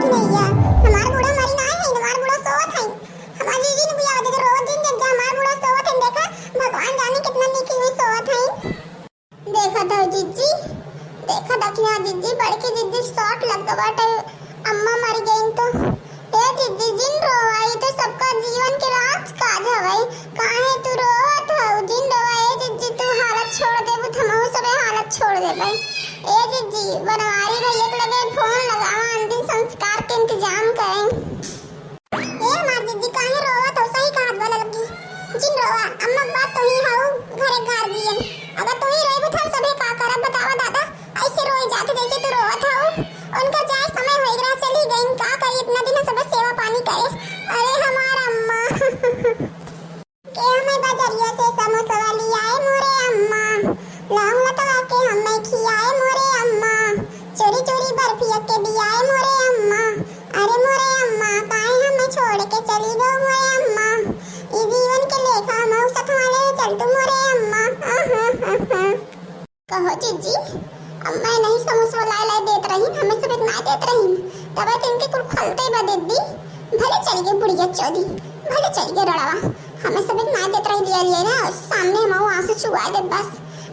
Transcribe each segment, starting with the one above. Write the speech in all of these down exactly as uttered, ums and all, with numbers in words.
कि नहीं है? हमार बूढ़ा मरी ना है, हमार बूढ़ा सोवत है। हमार जीजी ने बुलावत है, रोवत जिन जब जा, हमार बूढ़ा सोवत है। देखा, भगवान जाने कितना नीक में सोवत है। देखा था जिज्जी, देखा दखिना जिज्जी, बड़की जिज्जी shot लग गवा बाटे, अम्मा मर गईन तो। ए जिज्जी, जिन रोवा, ई तो सबका जीवन के राज काज हवे। काहे तू रोवत हऊ? जिन रोवा, ए जिज्जी, तू हालत छोड़ देबू, त हमहू सबे हालत छोड़ देबे। ए जिज्जी, बनवारी भैया के लगे फोन लगावा, अंतिम संस्कार के इंतजाम करें। ए हमार जिज्जी, काहे रोवत हो? सही कहत बा ललकी। जिन रोवा, अम्मा के बात तू ही हऊ, घरे गार्जियन। अगर तू ही रोइबू, त हम सबे का करब, बतावा दादा? ऐसे रोए जात जैसे तू रोवत हऊ। उनका जाए समय होई गया, चली गईन। का करी, इतना दिन हम सबे सेवा पानी करे। अरे हमार अम्मा। के हमें बजरिया से समोसवा लियाए मोरे अम्मा, लौंग लतवा के हमें खियाए मोरे अम्मा, चोरी चोरी बर्फिया के दियाए मोरे अम्मा। अरे मोरे अम्मा, काहे हमें छोड़ के चली गऊ मोरे अम्मा? ई जीवन के लेखा हमहू सथवा ले चल तू मोरे अम्मा। आहा, हा, हा। कहो जिज्जी, अम्मा नहीं समोसवा लाए लाए देत रहीन, हमें सबे नाय देत रहीन, तबे तो इनके कुल खलते बा दीदी। भले चली गई बुढ़िया चौधरी, भले चली गई रड़वा, हमें सबे नाय देत रही लिया लिया ना, सामने हम आंसू चुआ दे बस।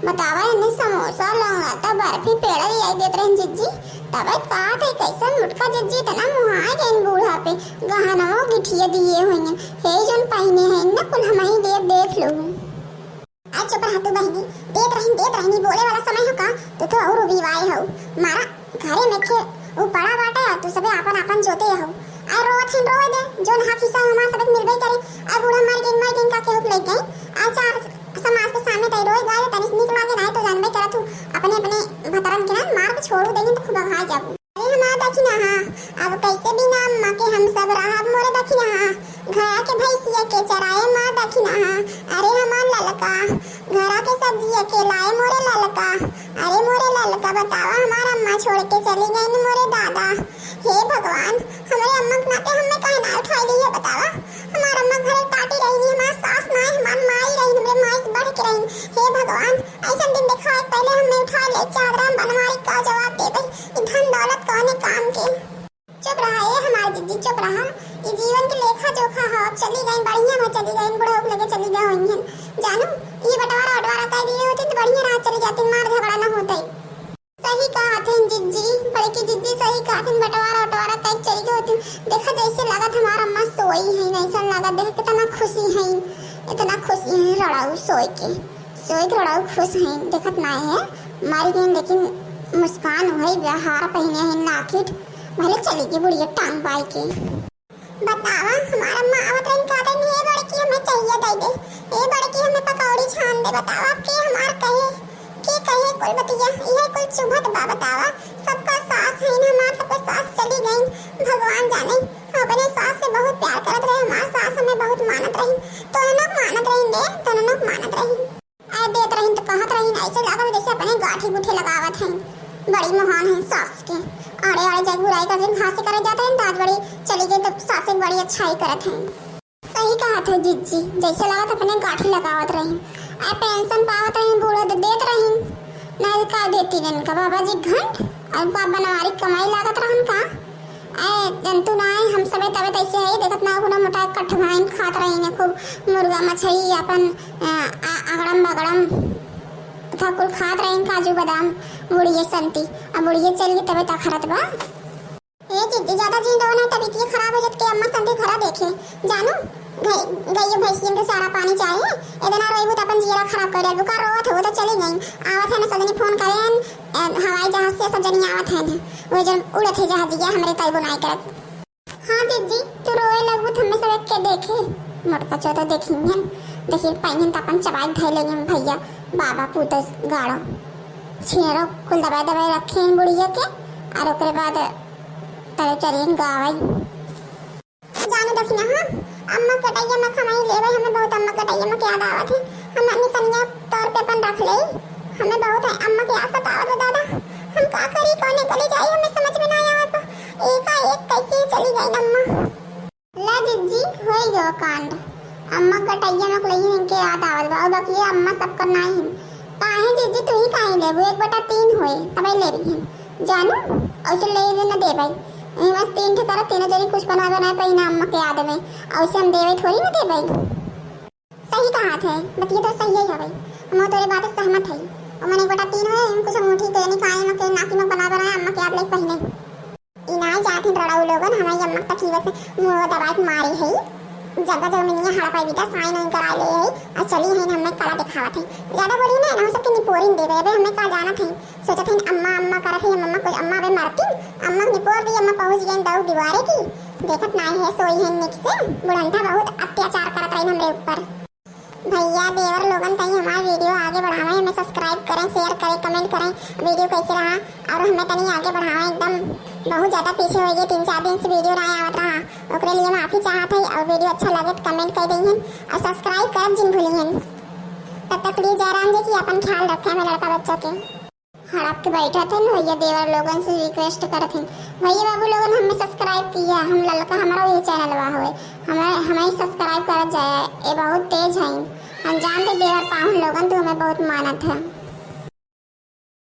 बतावा, इन्हें समोसा, लौंगड़ा, बर्फी, पेड़ा लियाई देत रहीन जिज्जी, तबे कहा थे कैसन मुटका जिज्जी, इतना मुहाए गए बूढ़ा पे, गहनवा गिठिया दिए हुए हैं, हे जौन पहिने हैं ना कुल हम ही देव देख लो। आ चुप रह तू बहिनी, देत रहिन, देत रहिन, ई बोले वाला समय हो का? तू तो और उबिवाए हो। मारा घरे में खे उ पड़ा बाटे, आ तू सबे आपन आपन जोते हो। आ रोवत हिन रोवे दे, जोन हक हिस्सा हमार सबे मिलबे करे। आ बूढ़ा मर गइन, मर गइन का केहू के लग गए। आ चार समाज के सामने तई रोए गाए, तनिस नीक लागे ना, तो जानबे करत हूँ, अपने अपने भतरन के ना मार के छोड़ू देनी तो खूब अघाए जाबू। अरे हमार दखिनहा, अब कैसे बिना अम्मा के हम सब रहब मोरे दखिनहा। घरा के भैंसिया के चराए मार दखिनहा, अरे हमार ललका। घरा के सब्जिया के लाए मोरे ललका, अरे मोरे ललका। बतावा हमार अम्मा छोड़ के चली गईन मोरे दादा। हे भगवान, हमरे अम्मा के नाते हमें काहे ना उठाई ली है बतावा। हमार अम्मा घरे टाटी रही, हमार सास ना, हमार माई रही, हमरे माई से बढ़ के रही। हे भगवान, ऐसन दिन देखावे पहले हमें उठा ले, चादरा बनवारी का जवाब देबे, ई धन दौलत कौने काम के। चुप रहा ए हमार जिज्जी, चुप रहा। ई जीवन के लेखा जोखा हो, अब चली गई, बढ़िया में चली गई, बुढ़ऊ के लगे चली गई होइहन। जानू, ये बंटवारा वटवारा कर दिए होते तो बढ़िया रहा, चली जाती, मार झगड़ा न होते। सही कहा थे जिज्जी, बड़की जिज्जी सही कहा थे, बंटवारा वटवारा कर चली गई होती। देखा जैसे लागत हमार अम्मा सोई है, ऐसा लागत देख कितना खुशी है, इतना खुशी है रड़ाऊ सोई के। सोई के रड़ाऊ खुश हैं, देखत नाय है, मर गईन, लेकिन मुस्कान उहई बा, हार पहिने हैं, नाकिट, भले चली गई बुढ़िया टांग बाई के। बतावा, हमार अम्मा आवत रही, कहत रही, "ए बड़की, हमें चाहिए दे दे, ए बड़की, हमें पकौड़ी छान दे।" बतावा, अब के हमार कहे, के कहे कुल बतिया, इहे कुल चुभत बा। बतावा, सबका सास है ना, हमार सबके सास चली गई, भगवान जाने, हम अपने सास से बहुत प्यार करत रहे, हमार सास हमें बहुत मानत रही, तोहनो मानत रही बे, तोहनो मानत रही। आ देत रहिन त कहत रहिन, ऐसे लागल जैसे अपने गाठी गुठे लगावत हैं। बड़ी महान है सास के। आड़े आड़े जाके बुराई कर दिन, घासे करे जात रहिन, त आज बड़ी चली गई, तब सासे बड़ी अच्छाई करत हैं। सही कहत है जिज्जी, जैसे लागत अपने गाठी लगावत रहिन। आ पेंशन पावत रहिन, बूढ़ा तो देत रहिन, ना का देती इनका बाबा जी घंट, और का बनवारी कमाई लागत रहन का। ए, जंतु ना है, हम सबे तबे तैसे है, देखत ना, उतना मोटा कट्ठ भाइन खात रही ने, खूब मुर्गा मछली, अपन, अ, आ, अगड़म बगड़म, था कुल खात रही, काजू बादाम, बुढ़िए संती, अब बुढ़िए चल गई, तबे तक खरत बा। ए जिज्जी, ज्यादा जिन रहो ना, तबीयत खराब हो जात के अम्मा संती खरा देखे, जानू, गई, गई भैंसियन के चारा पानी चाहे, इतना रोइबू त अपन जियरा खराब कर डालबू, का रोवत हो, वो तो चली गई, आवत है ना, सजनी फोन करेन, ए, हवाई जहाज से सब जनी आवत है ना, वो जन उड़त है जहाजिया, हमरे कई बुनाई करत। हाँ जिज्जी, तू रोए लगबू त हमें सब एक के देखे। मोटका चौथा देखिहन, देखी पाइहन त अपन चबाई धै लेंगे भैया, बाबा पूत गाड़ो। छेड़ो कुल दबाए दबाए रखे हैं बुढ़िया के, और ओकरे बाद तले चलिए गावई। जाने दखिना, हाँ, अम्मा कटैया में खमाई लेवे, हमें बहुत अम्मा कटैया में के याद आवत है। हम निसनिया तौर पे अपन रख ले, हमें बहुत है अम्मा के याद सतावत है दादा। हम का करी, कौने गली जाई, हमें समझ में ना आवत बा। एका एक कैसे चली गई अम्मा। ला जिज्जी, होई गयो कांड। अम्मा कटैया में कुलही इनके याद आवत बा, और बाकी ये अम्मा सबकर नाही। काहे जिज्जी, तू ही काहे लेबू? एक बटा तीन होए, तबे ले रही है। जानू, ऐसे ले ले न दे भाई। ई बस तीन ठे करब, तीनों जनी कुछ बनाए बनाए पहिना अम्मा के याद में। और उसे हम देवे थोड़ी ना देबै। सही कहा थे, बतिया तो सही ही हवे। हम तोरे बात से सहमत है। और मने एक बटा तीन है, हम कुछ अंगूठी के निकाले में के नाकी में बनाए बनाए अम्मा के याद ले पहिने। ई ना जात हैं रड़ऊ लोगन, हमारी अम्मा तक ही बस मुंह दबाए के मारे है। जगह जगह में नहीं हड़प आई बेटा, साइन वाइन करा ले है। और चली है हमें कला दिखावत है। ज्यादा बोली ना, ना हो सके निपोरिन देवे, अबे हमें का जानत है। सोचत हईन अम्मा अम्मा करत हई, हम अम्मा कुछ अम्मा बे मरतीन, अम्मा निपोर दी, अम्मा पहुँच गईन दऊ दीवारे की। देखत नाई है, सोई है निक से, बुढ़ंठा बहुत अत्याचार करत रहीन हमरे ऊपर। भैया देवर लोगन तई हमार वीडियो आगे बढ़ावे, हमें सब्सक्राइब करें, शेयर करें, कमेंट करें, वीडियो कैसे रहा और हमें तनी आगे बढ़ावे एकदम। बहुत ज्यादा पीछे हो गए, तीन चार दिन से वीडियो ना आवत रहा, ओकरे लिए माफी चाहत है। और वीडियो अच्छा लगे तो कमेंट कर देंगे और सब्सक्राइब करब जिन भूली हैं। तब तक लिए जयराम जी की अपन ख्याल रखें हमें लड़का बच्चा के। हड़प के बैठा थे न भैया, देवर लोगन से रिक्वेस्ट करत हैं, भैया बाबू लोगन हमें सब्सक्राइब किया, हम ललका हमारा ये चैनल बा हुए, हमें हमें सब्सक्राइब करत जाए, ये बहुत तेज हैं। हम जानते देवर पाहुन लोगन तो हमें बहुत मानत है।